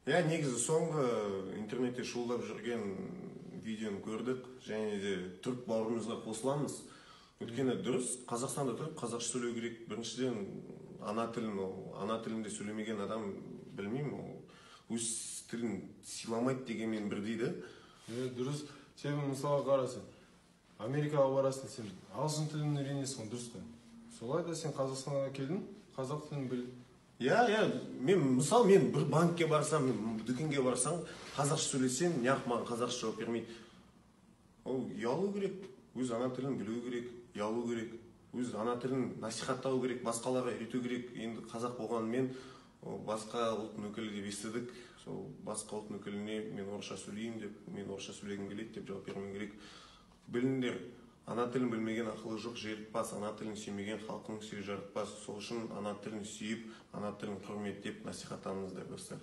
Иә, негізі соңғы интернетте шуылдап жүрген видеоны көрдік және де түрік бауырымызға қосыламыз. Өйткені дұрыс, Қазақстанда тұрып, қазақша сөйлеу керек. Біріншіден, ана тілін, ол ана тілінде сөйлемеген адам, білмеймін, ол өз тілін сыйламайды дегенмен бірдей да. Иә, дұрыс. Себебі, мысалға, қара, сен Америкаға барасың, сен ағылшын тілін үйренесің ғой, дұрыс қой? Солай да, сен Қазақстанға келдің, қазақ тілін біл. Иә, мен, мысалы, мен бір банкке барсам, мен дүкенге барсам, қазақша сөйлесем, неғып маған қазақша жауап бермейді? Ол ұялу керек, өз ана тілін білу керек, ұялу керек, өз ана тілін насихаттау керек, басқаларға үйрету керек. Енді қазақ болғанымен, ол басқа ұлттың өкілі деп естідік, сол басқа ұлттың өкіліне мен орысша сөйлеймін деп, мен орысша сөйлегім келеді деп жауап бермеу керек. Біліңдер, ана тілін білмеген ақылы жоқ желікпас, ана тілін сүймеген халқының сүйі жарытпас. Сол үшін ана тілін сүйіп, ана тілін құрметтеп, насихаттаңыздар, достар.